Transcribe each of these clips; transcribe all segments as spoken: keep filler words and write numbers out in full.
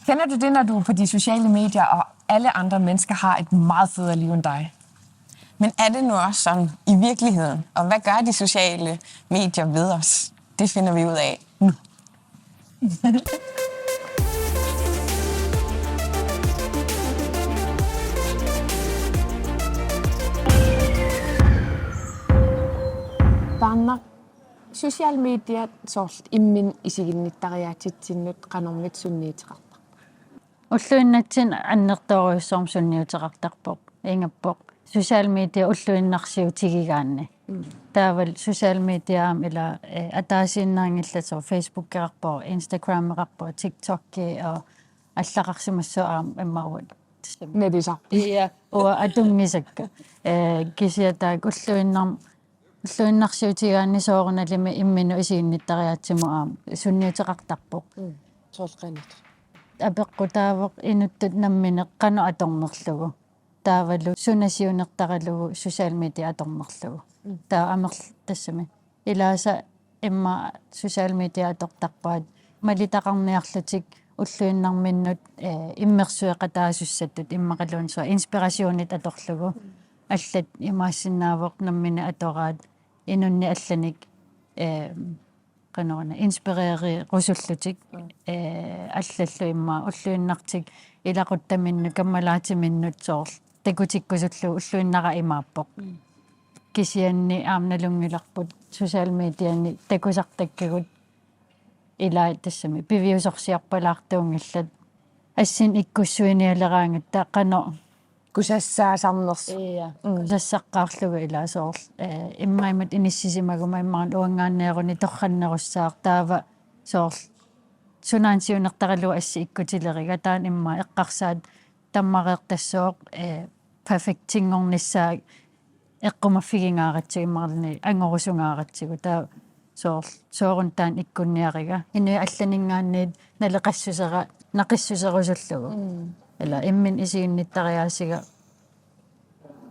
Kender du det, når du er på de sociale medier, og alle andre mennesker har et meget federe liv end dig? Men er det nu også sådan i virkeligheden? Og hvad gør de sociale medier ved os? Det finder vi ud af nu. Taanna social media soorlu imminut isiginnittariaatsitsinnut qanormita sunniuteqartarpa? Ulluinnatsinni annertoorujussuarmik sunniuteqartarpoq. Ingammik social media ulluinnarsiutigigaanni. Mm. Taavalu social media aamma ila, eh, ataasiinnaanngillat, soorlu Facebookeqarpoq, Instagrameqarpoq, TikTok og allaqarsimassuaq aamma immaqa uanga. Netisarput. Ja, uanga atunngisakka. Eh, kisianni taakku ulluinnar-, ulluinnarsiutigigaanni soorunalimi imminut isiginnittariaatsimut aamma sunniuteqartarpoq. Mm. Soorlu qanoq? Apeqqutaavoq inuttut nammineq qanoq atornerlugu. Taavalu suna siunertaralugu social media atornerlugu. Mm. Taava amerl-, tassami. Ilaasa immaqa social media atortarpaat malitaqarniarlutik ulluinnarminnut, eh, immersueqataasussatut immaqaluunniit soorlu inspirationit atorlugu. Mm. Allat imaassinnaavoq nammineq atoraat inunnik allanik, eh, qanoruna inspirererusullutik, mm, eh, allallu immaqa ulluinnartik ilaquttaminnut kammalaatiminnut soorlu takutikkusullugu ulluinnaraq imaappoq. Mm. Kisianni aamma nalunngilarput social mediani takusartakkagut ilaat tassami piviusorsiorpalaartuunngillat. Assinik ikkussuinialeraangatta qanoq kusassaasarnersoq. Ja. Mm. Kusassaqqaarlugu ilaa soorlu, eh, immaqa imatut inissisimaguma immaqa uanngaanneeruni torrannerussaaq taava soorlu sunaana siunertaralugu assit ikkutileriga taanna immaqa eqqarsaat tammareertassooq, eh, perfektinngornissaa eqqumaffigingaaratsigu imaluunniit angorusungaaratsigu. Taava soorlu sooruna taanna ikkunniariga. Inuit allaninngaanniit naleqassusera-, naqissuserusullugu. Mm. Ila imminut isiginnittariaasiga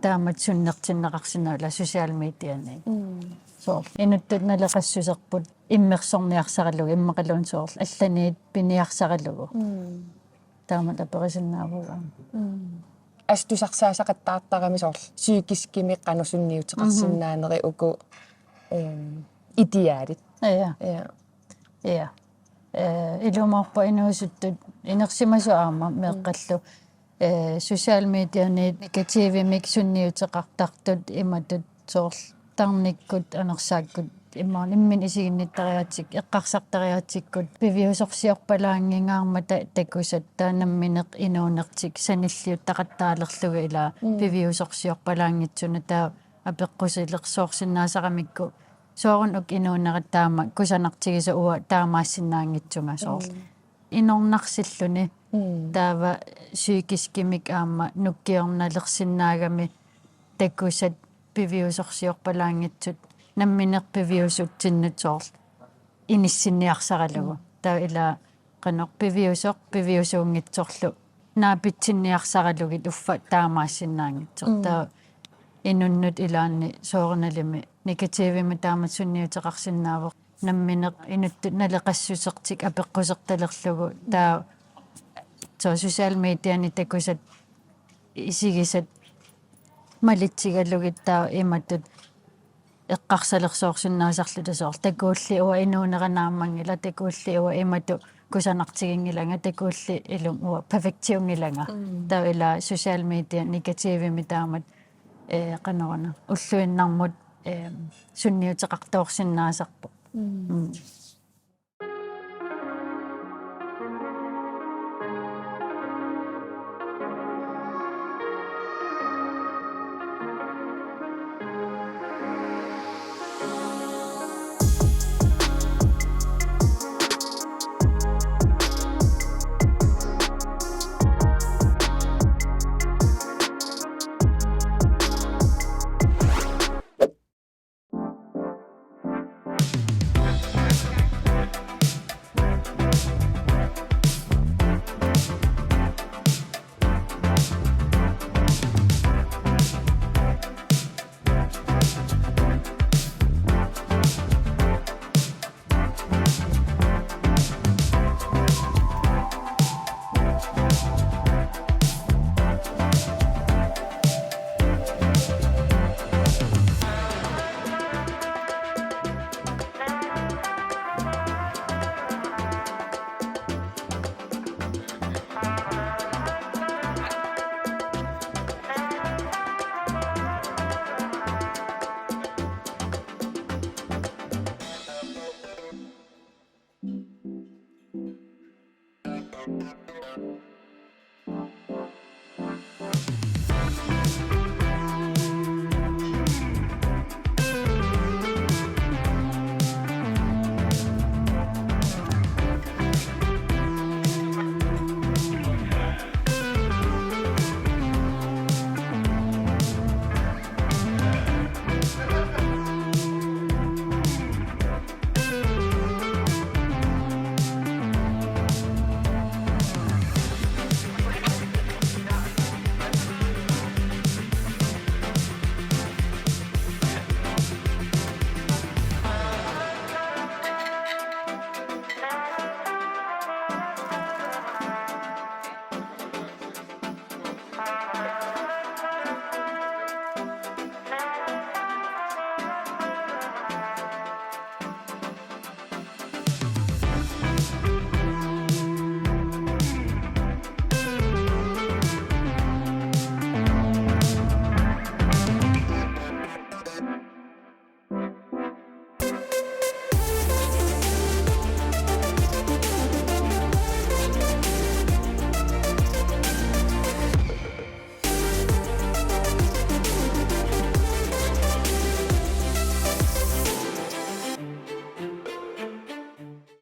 taamatut sunnertinneqarsinnaavoq ila social mediani. Mm. Soorlu inuttut naleqassuserput immersorniarsaralugu immaqaluunniit soorlu allaniit piniarsaralugu. Mm. Taamatut aperisinnaavugut. Mm. Assut tusarsaasaqattaartarami soorlu psykiskimik qanoq sunniuteqarsinnaaneri, mhm, uku, ehm, idealit. Ja. Ja. Ja. Eh, ilumoorpoq inuusuttut inersimasut aamma, mm, meeqqallu, eh, social mediani negativimik sunniuteqartartut imatut soorlu tarnikkut anersaakkut immaqa imminut isiginnittariaatsit-, eqqarsartariaatsikkut piviusorsiorpalaanngingaarmata takusat taava nammineq inuunertik sanilliuttaqattaalerlugu ilaa, mm, piviusorsiorpalaanngitsuna taava apeqqusilersoorsinnaasaramikku sooruna uku inuunerat taama kusanartigisoq uanga taamaassinnaanngitsunga soorlu. Mm. Inornarsilluni. Mm. Taava psykiskimik aamma nukkiornalersinnaagami takusat piviusorsiorpalaanngitsut nammineq piviusutsinnut soorlu inissinniarsaralugu. Mm. Taava ila qanoq piviusoq piviusuunngitsorlu naapitsinniarsaralugit uffa taamaassinnaanngitsoq. Mm. Taava inunnut ilaanni soorunalimi negativimik taamatut sunniuteqarsinnaavoq. Nammineq inuttut naleqassusertik apeqqusertalerlugu. Taava soorlu social mediani takusat isigisat malitsigalugit taava imatut eqqarsalersoorsinnaasarluta soorlu: Takuulli uanga inuunera naammanngilaq, takuulli uanga imatut kusanartiginngilanga, takuulli ilumut uanga perfektiunngilanga. Mm. Taava ila social media negativimik taamatut, eh, qanoruna, ulluinnarmut, eh, sunniuteqartoorsinnaasarpoq. Mm. Mm.